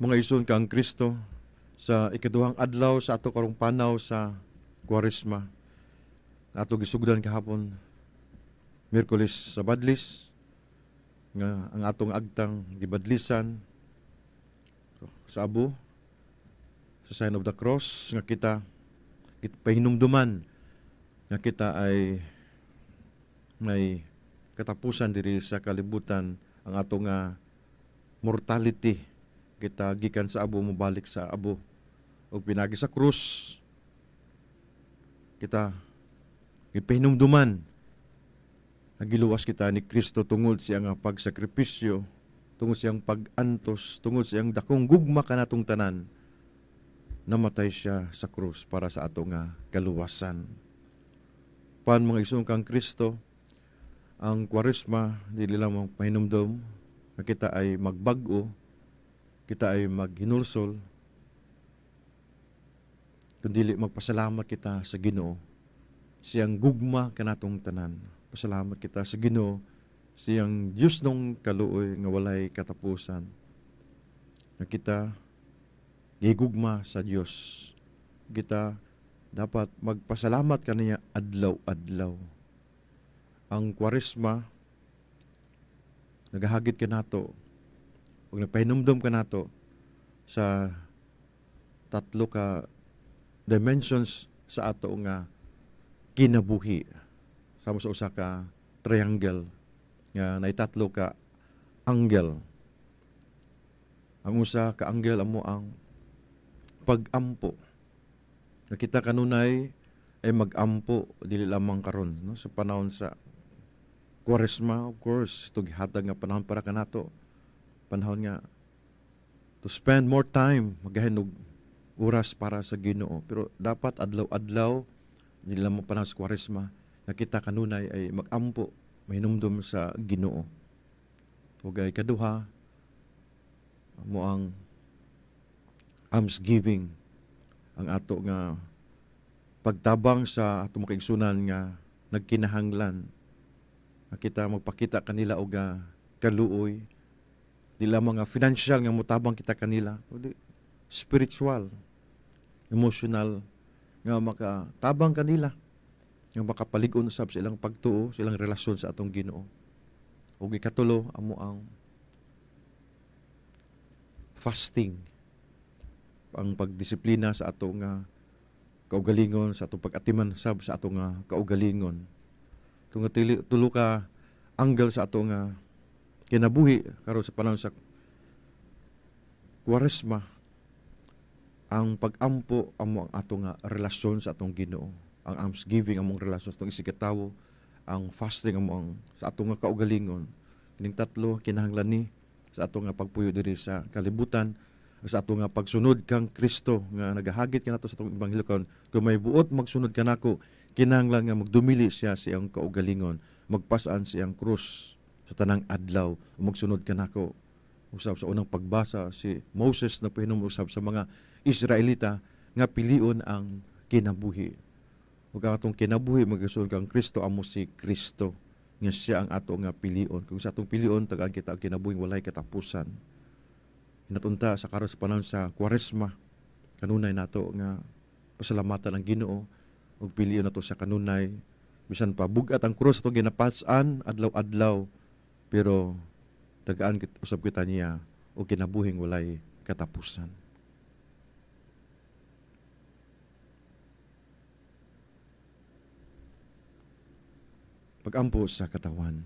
Mga igsoon kang Kristo, sa ikaduhang adlaw sa ato karong panaw sa Kuwaresma, ato gisugdan kahapon Miyerkules sa Badlis, nga ang atong agtang gibadlisan sa abo sa sign of the cross, nga kita pahinumduman nga kita ay may katapusan diri sa kalibutan, ang ato nga mortality. Kita gikan sa abo, mobalik sa abo, ug pinagi sa krus kita gipahinumduman nga giluwas kita ni Kristo tungod siyang pagsakripisyo, tungod siyang pag-antos, tungod siyang dakong gugma kanatong tanan. Namatay siya sa krus para sa ato nga kaluwasan. Pan, mga igsoon kang Kristo, ang Kwaresma dili lamang pahinumdom nga kita ay magbag-o, kita ay maghinulsol, kundi magpasalamat kita sa Ginoo siyang gugma kanatong tanan. Pasalamat kita sa Ginoo siyang Dios nung kaluoy nga walay katapusan, nga kita gigugma sa Dios. Kita dapat magpasalamat kaniya adlaw-adlaw. Ang Kwaresma nagahagit kanato ug nagpahinumdom kanato sa tatlo ka dimensions sa ato nga kinabuhi, sama sa usa ka triangle nga naitatlo ka angle. Ang usa ka angle amo ang pag-ampo, nga kita kanunay ay mag-ampo, dili lamang karon, no, sa panahon sa Kuwaresma. Of course, ito gihatag nga panahon para kanato, panahon nga to spend more time, magahin og oras para sa Ginoo, pero dapat adlaw-adlaw, dili lamang panahon sa Kuwaresma, nga kita kanunay ay mag-ampo, mahinumdum sa Ginoo. Ug ay kaduha mo ang almsgiving, ang ato nga pagtabang sa atong mga kaigsunan nga nagkinahanglan, nga kita magpakita kanila og kaluoy, di lamang nga financial nga motabang kita kanila, kundi spiritual, emotional, nga makatabang kanila, nga makapalig-on usab sa ilang pagtuo, sa ilang relasyon sa atong Ginoo. Ug ikatulo amo ang fasting, ang pagdisiplina sa ato nga kaugalingon, sa atong pag-atiman sab sa ato nga kaugalingon. Tunga tulo ka angle sa ato nga kinabuhi karon sa panahon sa Kuwaresma. Ang pag-ampo amo ang ato nga relasyon sa atong Ginoo, ang almsgiving among relasyon sa atong isigkatawo, ang fasting amo ang sa ato nga kaugalingon. Kining tatlo kinahanglan ni sa ato nga pagpuyo diri sa kalibutan, sa ato nga pagsunod kang Kristo nga nagahagit kanato sa atong ebanghelyo karon: "Kung may buot magsunod kanako, kinahanglan nga magdumili siya sa iyang kaugalingon, magpasan sa iyang krus sa tanang adlaw ug magsunod kanako." Usab sa unang pagbasa, si Moses na usab sa mga Israelita nga pilion ang kinabuhi. Ug ang atong kinabuhi, magasunod kang Kristo, amo si Kristo nga siya ang ato nga pilion. Kung sa atong pilion, tagaan kita ang kinabuhi walay katapusan. Hinatunta sa karon sa panahon sa Kuwaresma, kanunay nato nga pasalamatan ang Ginoo ug pilion nato sa kanunay, bisan pa bug-at ang krus atong ginapas-an adlaw-adlaw, pero tagaan usab kita niya og kinabuhing walay katapusan. Pagampo sa katawan.